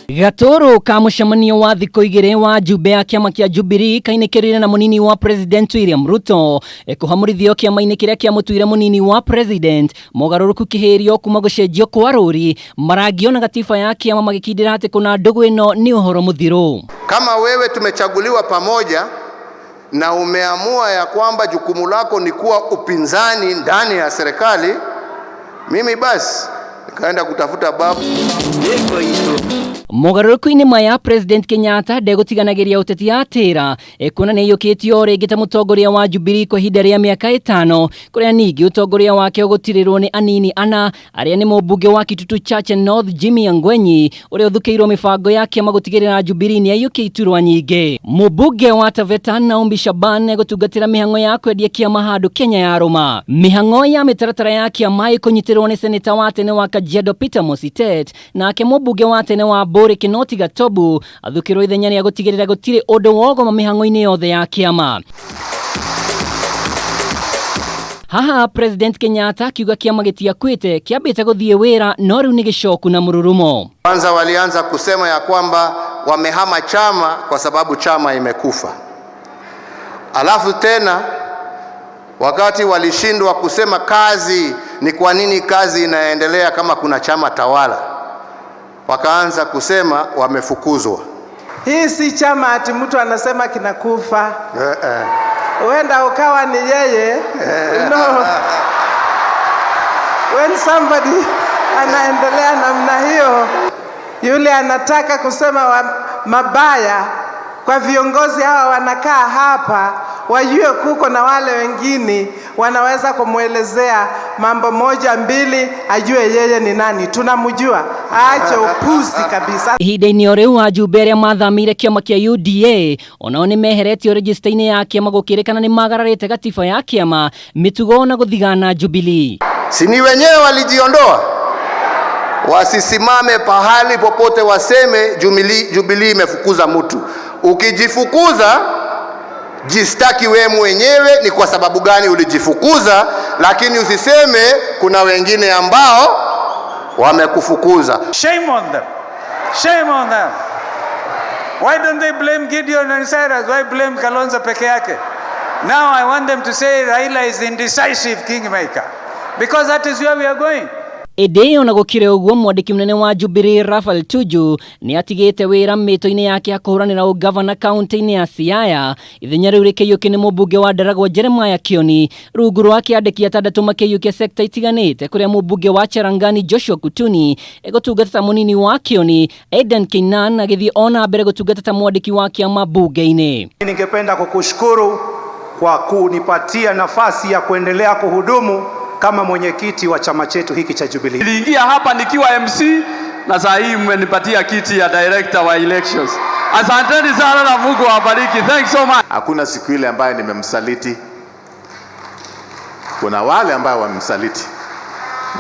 Gatũrũ ka mũcemanio wa thikũ igĩrĩ wa njumbe ya kĩama kĩa Jubilee kainĩkĩrĩire na mũnini wa President William Ruto kũhamũrithio kĩama-inĩ kĩrĩa kĩamũtuire mũnini wa President, mogarũrũku kĩhĩrio kuma gũcenjio kwa rũri marangio na gatiba ya kĩama magĩkindĩra atĩ kũna ndũgũ ĩno nĩ ũhoro mũthiru. Kama wewe tumechaguliwa pamoja na umeamua ya kwamba jukumu lako ni kuwa upinzani ndani ya serikali, mimi basi nikaenda kutafuta babu. Mogarũrũku-inĩ maya, President Kenyatta ndegũtiganagĩria ũteti atĩra kuona nĩ aiyũkĩtio o rĩngĩ ta mũtongoria wa Jubilee kwa ihinda rĩa mĩaka 5, kũrĩa ningĩ ũtongoria wake ũgũtirĩrwo nĩ anini ana arĩa nĩ mũmbunge wa Kitutu Chache North Jimmy Angwenyi, ũrĩa ũthukĩirwo mĩbango ya kĩama gũtigĩrĩra Jubilee nĩ aiyũkia iturwa nyingĩ. Mũmbunge wa Taveta Naomi Shaban egũtungatĩra mĩhang'o ya kwendia kĩama handũ Kenya ya rũma. Mĩhang'o ya mĩtaratara ya kĩama ĩkũnyitĩrĩrwo nĩ seneta wa tene wa Kajiado Peter Mositet, nake mũmbunge wa tene wa Mbũrĩ Kinoti Gatobu athukĩrwo ithenya rĩa gũtigĩrĩra gũtirĩ ũndũ wogoma mĩhang'o-inĩ yothe ya kĩama. Haha President Kenyatta akiuga kĩama gĩtiakuĩte, kĩambĩte gũthiĩ wĩra no rĩu nĩ gĩcoku na mũrurumo. Kwanza walianza kusema ya kwamba wamehama chama kwa sababu chama imekufa. Alafu tena wakati walishindwa kusema kazi ni kwa nini kazi inaendelea kama kuna chama tawala, wakaanza kusema wamefukuzwa. Hii si chama ati mtu anasema kinakufa. Huenda ukawa ni yeye. No. When somebody anaendelea namna hiyo, yule anataka kusema mabaya kwa viongozi hawa wanakaa hapa, wajue kuko na wale wengine wanaweza kumwelezea mambo moja mbili, ajue yeye ni nani. Tunamjua, aache upuzi kabisa. Ihinda-inĩ o rĩu ajumbe arĩa mathamĩire kĩama kĩa UDA onao nĩ meheretio rejista-inĩ ya kĩama gũkĩrĩkana nĩ magararĩte gatiba ya kĩama, mĩtugo na gũthigana Jubilee. Si ni wenyewe walijiondoa? Wasisimame pahali popote waseme Jubilee imefukuza mtu. Ukijifukuza jistaki we mwenyewe ni kwa sababu gani ulijifukuza, lakini usiseme kuna wengine ambao wamekufukuza. Shame on them. Shame on them. Why don't they blame Gideon and Cyrus? Why blame Kalonzo peke yake? Now I want them to say Raila is indecisive kingmaker, because that is where we are going. Ĩndĩ ona gũkĩrĩ ũguo, mwandĩki mũnene wa Jubilee Raphael Tuju nĩ atigĩte wĩra mĩtũ-inĩ yake ya kũhũranĩra ũgavana kaunti-inĩ ya Siaya. Ithenya rĩu rĩkĩiyũkio nĩ mũmbunge wa Ndaragwa Jeremiah Kioni, rungu rwa kĩandĩki atandatũ makĩiyũkia sekta itiganĩte, kũrĩa mũmbunge wa Cherangani Joshua Kutuni egũtungata ta mũnini wa Kioni, Aidan Keynan agĩthiĩ ona mbere gũtungata ta mwandĩki wa kĩama bunge-inĩ. Ningependa kukushukuru kwa kunipatia nafasi ya kuendelea kuhudumu kama mwenyekiti wa chama chetu hiki cha Jubilee. Niliingia hapa nikiwa MC na saa hii mmenipatia kiti ya director wa elections. Asanteni sana na Mungu awabariki. Thanks so much. Hakuna siku ile ambayo nimemsaliti. Kuna wale ambao wamemsaliti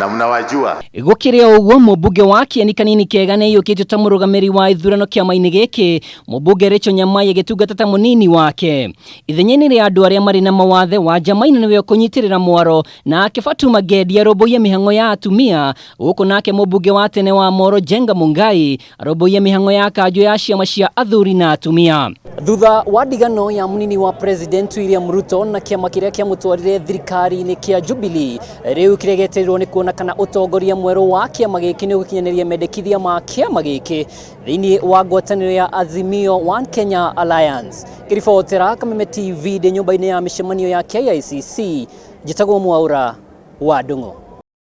na mnawajua. Gũkĩrĩ o ũguo, mũmbunge wa Kieni Kanini Kega nĩ aiyũkĩtio ta mũrũgamĩrĩri wa ithurano kĩama-inĩ gĩkĩ, mũmbunge Rachel Nyamai agĩtungata ta mũnini wake. Ithenya-inĩ rĩa andũ arĩa marĩ na mawathe, Wanja Maina nĩwe ũkũnyitĩrĩra mwaro, nake Fatuma Gendi arũmbũiye mĩhang'o ya atumia, gũkũ nake mũmbunge wa tene wa Moro Njenga Mungai arũmbũiye mĩhang'o ya kanjũ ya ciama cia athuri na atumia. Thutha wa ndigano ya mũnini wa President William Ruto na kĩama kĩrĩa kĩamũtwarire thirikari-inĩ kĩa Jubilee, rĩu kĩrĩa gĩetereirwo nĩ kuona kana ũtongoria mwerũ wa kĩama gĩkĩ nĩ ũgũkinyanĩria mendekithia ma kĩama gĩkĩ thĩinĩ wa ngwatanĩro ya Azimio One Kenya Alliance. Ngĩribotera Kameme TV ndĩ nyũmba-inĩ ya mĩcemanio ya KICC, njĩtagwo Mwaura wa Ndung'u.